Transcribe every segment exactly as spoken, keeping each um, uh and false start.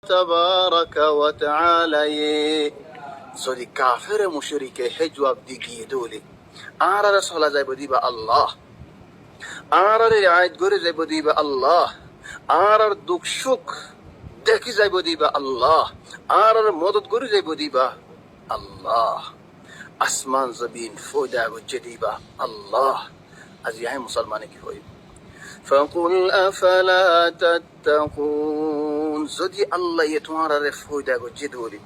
تبارك وتعالى. Zodi kafere mucrike hé juab di giyé dé óile, añárare sola zaibo diba Allah. Añárare riayet gori zaibo diba Allah. Añárar duk cuk deki zaibo diba Allah. Añárare modot gori zaibo diba Allah. Asman zobin foida goijje diba Allah. Aijja añí musolmane ki hoibo? فقل أفلا تتقون. Zodi Allah ye tuáñrare foida goijje dé óile,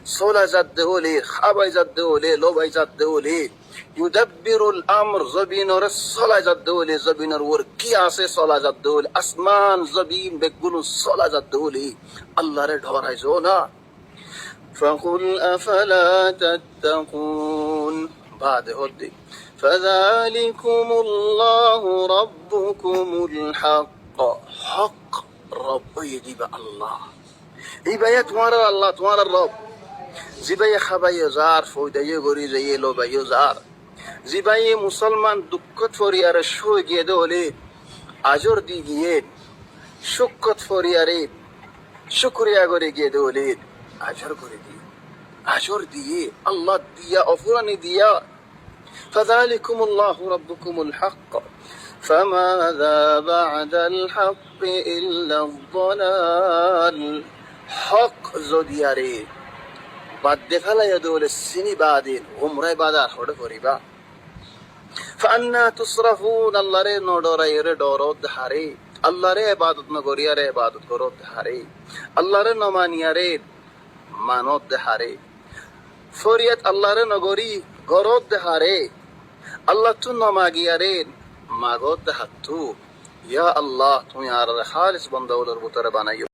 sola zadde óile, hábai zadde óile, lobai zadde óile, يدبر الأمر, zobinore sola zadde óile, zobinor uore ki asé sola zadde óile, asman zobin beggún sola zadde óile, Allahre dhorai zo na. فقل أفلا تتقون. Baade hoódde, فذلكم الله ربكم الحق. Hók Rob óiye diba Allah. Íbaye tuáñrar Allah, tuáñrar Rob. Zibáye hábaiyo zar, foidaiyo gori zaiye, lobaiyo zar. Zibáye musolman dukkót foriyaré cói giyé dé óile, ajor di giyé, cúkkot foriyaré cúkuriya gori giyé dé óile, ajor gori diyé. Ajor diyé, Allah diya, ofurani diya. فذلكم الله ربكم الحق فماذا بعد الحق إلا الضلال. Hók zodi aré bad de félaiyo dé óile sini baade gumrai baade ar hoçé foriba? فأنى تصرفون, Allahre no dhoraiyóre dhoródde haré? Allahre ebadot no goriyóre ebadot goródde haré? Allahre no maniyóre manódde haré? Foriyat Allahre no gori goródde haré? Allattú no magiyóre magódde hattú? Ya Allah, tuñí añárare hális bonda ókkolor bútore banaiyó.